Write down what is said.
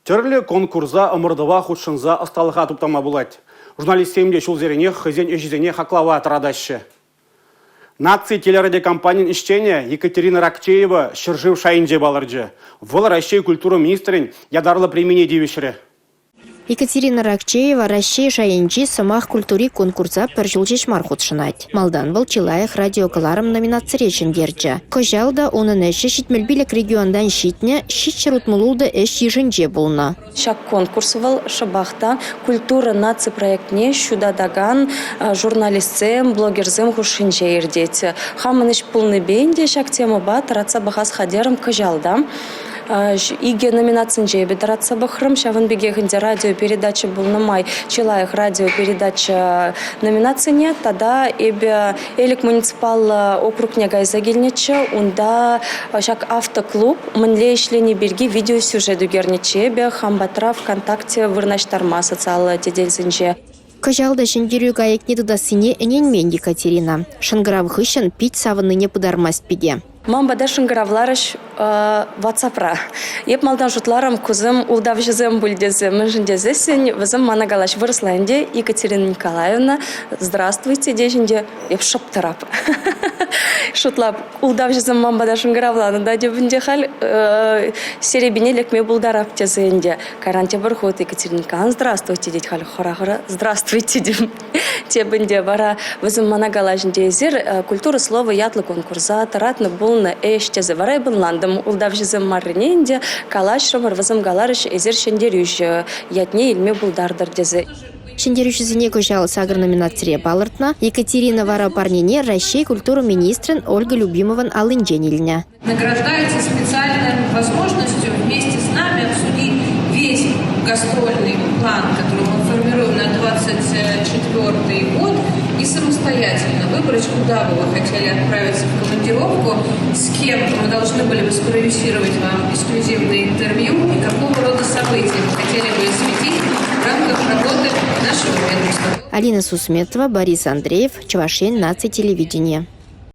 Тӗрлӗ конкурса, ӑмӑртӑва хутшӑнса ӑсталӑха туптама пулать. Журналистсем те ҫулсеренех хӑйсен ӗҫӗсене хаклава тӑратаҫҫӗ. Наци телерадиокомпанин ӗҫченӗ Екатерина Ракчеева ҫӗршыв шайӗнче палӑрчӗ. Вӑл Раҫҫей культура министрӗн ятарлӑ премине тивӗҫрӗ. Екатерина Ракчеева Раҫҫей шайӗнчи «Сӑмах культури» конкурса пӗр ҫул ҫеҫ мар хутшӑнать. Малтан вӑл «Чи лайӑх радиокӑларӑм» номинацире ҫӗнтерчӗ. Кӑҫал та унӑн ӗҫӗ 75 регионтан ҫитнӗ 766 ӗҫ йышӗнче пулнӑ. Ҫак конкурс вӑл шӑпах та культура наци проектне ҫутатакан журналистсем, блогерсем хушшинче иртет. Хамӑн ӗҫ пулнипе ӗнтӗ ҫак темӑпа тӑратса пӑхас хатӗрӗм кӑҫал та. Икӗ номинацинче эпӗ тӑратса пӑхрӑм. Ҫавӑн пекех ӗнтӗ радиопередача пулнӑ май чи лайӑх радиопередача номинацине тата эпӗ Элӗк муниципаллӑ округне кайса килнӗччӗ. Унта ҫак автоклуб мӗнле ӗҫлени пирки видеосюжет ӳкернӗччӗ эпӗ хам патра ВКонтакте вырнаҫтарма социаллӑ тетелсенче. Кӑҫал та ҫӗнтерӳ кайӑкне тытассине ӗненмен Екатерина. Шӑнкӑрав хыҫҫӑн пит савӑннине пытармасть пике. Ман пата шӑнкӑравларӗҫ WhatsApp-ра. Эп малтан шутларӑм, кусем ултавҫӑсем пуль тесе. Мӗншӗн тесессӗн вӗсем мана калаҫ вырӑсла ӗнтӗ, Екатерина Николаевна, здравствуйте теҫ ӗнтӗ. Эп шӑп тӑрап. Шутлап, ултавҫӑсем ман пата шӑнкӑравланӑ та теп ӗнтӗ халь серепине лекме пултарап тесе ӗнтӗ. Кайран тепӗр хут Екатерина Николаевна, здравствуйте тет халь хӑра-хӑра, здравствуйте тем. Теп ӗнтӗ вара вӗсем мана калаҫ ӗнтӗ эсир «Культура слова» ятлӑ конкурса тӑратнӑ пулнӑ ӗҫ тесе вара эп ӑнлантӑм. Ултавҫӑсем маррине ӗнтӗ калаҫрӑмӑр, вӗсем каларӗҫ эсир ҫӗнтерӳҫӗ ятне илме пултартӑр тесе. Ҫӗнтерӳҫӗсене кӑҫал сакӑр номинацире палӑртнӑ. Екатерина вара парнене Раҫҫей культура министрӗн Ольга Любимован аллинчен илнӗ. Награждается специальной возможностью вместе с нами обсудить весь гастрольный план, который мы формируем на 24 год, и самостоятельно выбрать, куда бы вы хотели отправиться в командировку, с кем мы должны были бы спродюсировать вам эксклюзивное интервью и какого рода события вы хотели бы осветить в рамках работы нашего ведомства. Алина Сусметова, Борис Андреев, Чӑваш Ен наци телевиденийӗ.